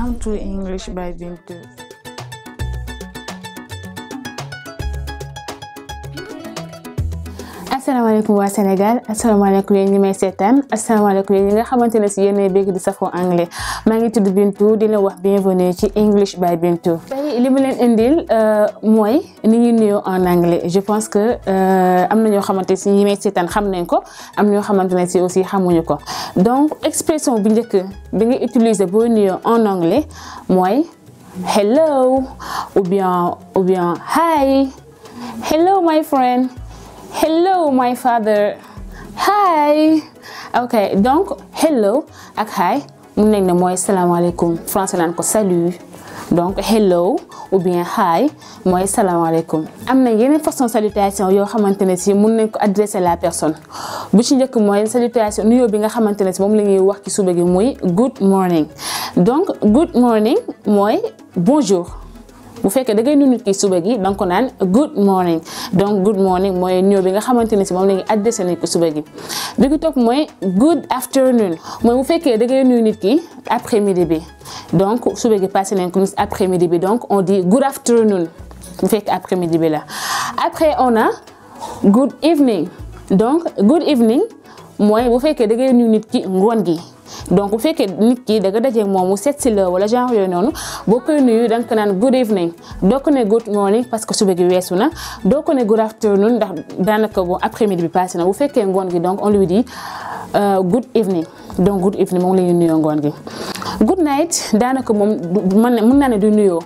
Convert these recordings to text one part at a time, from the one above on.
Welcome to English by Bintou. Asalaamaaleykum waa Sénégal, asalaamaaleykum yéen ñi may seetaan, asalaamaaleykum yéen ñi nga xamante ne si yéenay bëgg di safoo anglais. maa ngi tudd Bintou di leen wax bienvenue ci English by Bintou. tey li ma leen indil mooy ni ñuy nuyoo en anglais. Je pense que am na ñoo xamante si ñi may seetaan xam nañ ko, am ñoo xamante ne si aussi xamuñu ko. Donc expression bu njëkk bi nga utiliser boo nuyoo en anglais mooy hello ou bien hi. Hello my friend. Hello my father. Hi. Ok, donc hello ak hi mun nañ ne mooy salaamaaleykum. Français naan ko salut. Donc hello ou bien hi mooy salaamaaleykum. am na yeneen façon salutation yoo xamante ne si mun nañ ko adresser la personne. bu ci njëkk mooy salutation nuyoo bi nga xamante ne si moom la ñuy wax ci suba gi muy good morning. Donc good morning mooy bonjour. bu fekkee da ngay nuyu nit ki suba gi da nga ko naan good morning. Donc good morning mooy nuyoo bi nga xamante ne si moom la ñuy adressé nit ki suba gi. bi ko topp mooy good afternoon mooy bu fekkee da ngay nuyu nit ki après midi bi. Donc suba gi passé nañ ko après midi bi donc on dit good afternoon bu fekkee après midi bi la. Après on a good evening. Donc good evening mooy bu fekkee da ngay nuyu nit ki ngoon gi. Donc bu fekkee nit ki da nga dajeeg moom mu seet si la wala genre yooyu noonu boo koy nuyu da nga ko naan good evening. doo ko ne good morning parce que suba gi weesu na doo ko ne good afternoon ndax daanaka bon après midi bi passé na bu fekkee ngoon gi donc on lui dit good evening. Donc good evening moom la ñuy nuyoo ngoon gi. Good night daanaka moom mën naa ne du nuyoo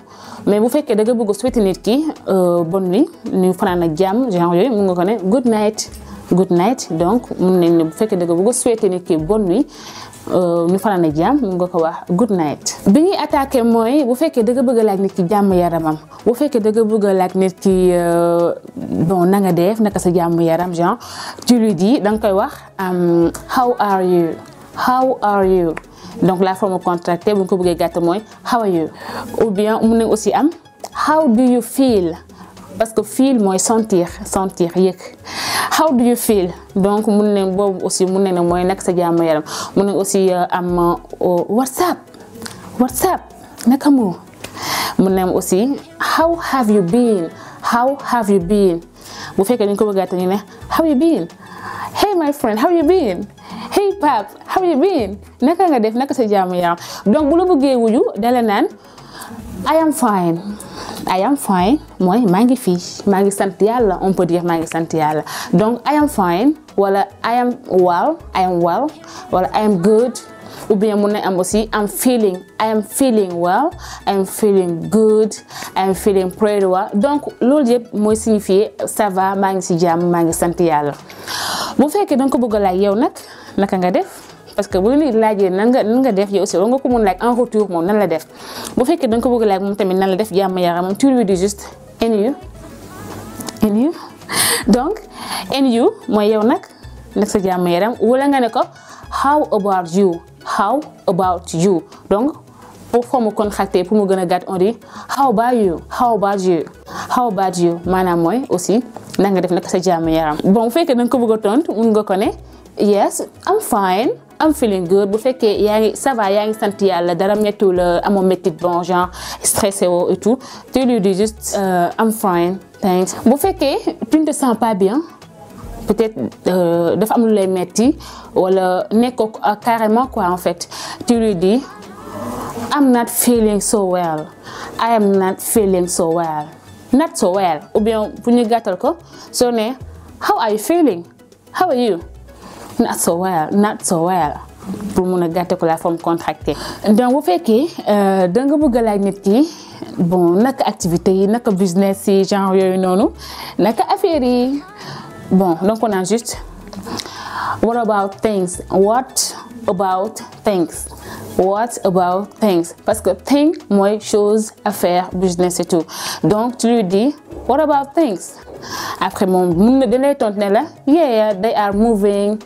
mais bu fekkee da nga bëgg a souhaiter nit ki bonne nuit ñu fanaan ak jàmm genre yooyu mun nga ko ne good night. Good night donc mun nañ ne bu fekkee da nga bëgg a souhaiter nit ki bonne nuit. ñu fanaan ak jàmm mun nga ko wax good night. bi ñuy attaqué mooy bu fekkee da nga bëgg a laaj nit ki jàmm yaramam bu fekkee da nga bëgg a laaj nit ki bon na nga def naka sa jàmm yaram genre tu lui dis da nga koy wax how are you. How are you. Donc la forme contractée bu ñu ko bëggee gàtt mooy how are you. Ou bien mun nañ aussi am how do you feel. Parce que feel mooy sentir yëg. How do you feel. Donc mun nañ boobu aussi mun nañ ne mooy naka sa jàmm yaram mun nañ aussi am what's up naka moo. mun nañ aussi how have you been. How have you been. bu fekkee dañ ko bëgg a gàtt ñu ne how you been. Hey my friend how you been. Hey pap how you been. naka nga def naka sa jàmm yaram. Donc bu la bëggee wuju dala naan I am fine. I am fine mooy maa ngi fii maa ngi sant yàlla on peut dire maa ngi sant yàlla. Donc I am fine wala I am well wala I am good. Ou bien mun na am aussi I am feeling well, I am feeling good, I am feeling pretty well. Donc loolu yëpp mooy signifier ça va maa ngi si jàmm maa ngi sant yàlla. bu fekkee danga ko bëgg a laaj yow nag naka nga def. Parce que bu nit laajee nan nga def yow aussi war nga ko mun laaj en retour moom nan la def bu fekkee da nga ko bëgg a laaj moom tamit nan la def jàmm yaram moom tu lui dis juste and you donc and you mooy yow nag sa jàmm yaram wala nga ne ko how about you donc pour forme contractée pour mu gën a gàtt on dit how about you maanaam mooy aussi nan nga def nag sa jàmm yaram. Bon bu fekkee da nga ko bëgg a tontu mun nga ko ne yes I'm fine. I'm feeling good bu fekkee yaa ngi ça va yaa ngi sant yàlla dara méttiwul la amoo métti bon genre stressé woo et tout tu lui dis juste I'm fine thanks. bu fekkee tu ne te sens pas bien peut-être dafa am lu lay métti wala nekkoo carrément quoi en fait tu lui dis I'm not feeling so well. I am not feeling so well. Not so well ou bien pour ñu gàttal ko soo ne how are you feeling. How are you. Not so well pour mun a gàtte ko la forme contractée. Donc bu fekkee da nga bëgg a laaj nit ki bon naka activité yi naka business yi genre yooyu noonu naka affaire yi bon donc on a juste what about things parce que thing mooy chose affaire business et tout donc tu lui dis what about things. Après moom mun na dalay tontu ne la yeah they are moving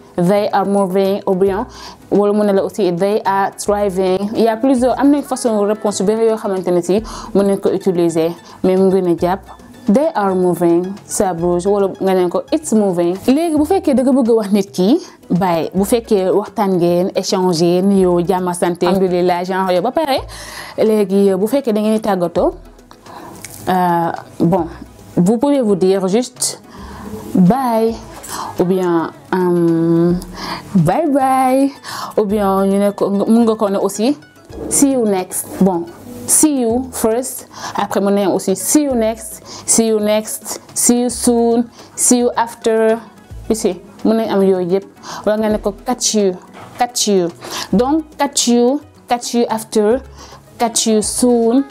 ou bien wala mun na la aussi they are thriving. Il y a plusieurs am nañ façon réponse yu bëri yoo xamante ne si mën nañ ko utiliser mais mu gën a jàpp they are moving ça bouge wala nga ne ko it's moving. léegi bu fekkee da nga bëgg a wax nit ki bye bu fekkee waxtaan ngeen échanger nuyoo jàmm santé alhamdulilah genre yow ba pare léegi bu fekkee da ngeen di tàggatoo bon vous pouvez vous dire juste bye ou bien bye bye ou bien ñu ne ko mën nga ko ne aussi see you next. Bon, see you first. Après, mon nom aussi see you next, see you next, see you soon, see you after. Ici, mon nom am yoy yep. Wala nga ne ko catch you. Donc catch you after, catch you soon,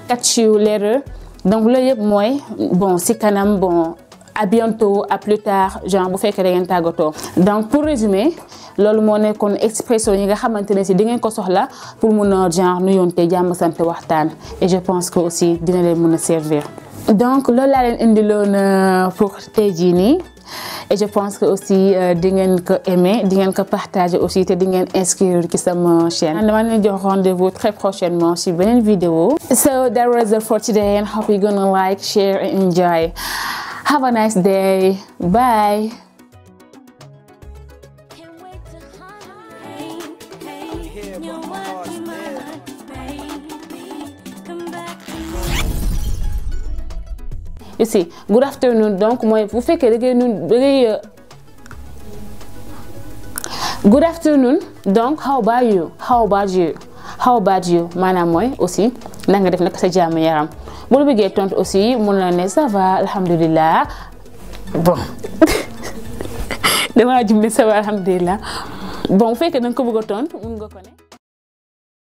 catch you later. Donc le yep moy bon si kanam bon à bientôt, à plus tard, genre bu fekkee da ngeen tàggatoo. Donc pour résumer loolu moo nekkoon expression yi nga xamante ne si di ngeen ko soxla pour mun a genre nuyoonte jàmm sant waxtaan et je pense que aussi dina leen mën a servir. donc loolu laa leen indiloon pour tey jii nii et je pense que aussi di ngeen ko aimer di ngeen ko partager aussi te di ngeen inscrire ci sama chaîne. dama leen jox rendez-vous très prochainement sur beneen vidéo. So that was it for today and hope you're gonna like, share and enjoy. Have a nice day. Bye. You see, good afternoon. Donc, moi, vous faites que good afternoon. Donc, how about you? How about you? How about you? Maanaam mooy aussi na nga def nag sa jàmm yaram. Bu la bëggee tontu aussi mun na ne ça va alhamdulillah. Bon. Dama jumli ça va alhamdulillah. Bon, bu fekkee da nga ko bëgg a tontu mun nga ko ne.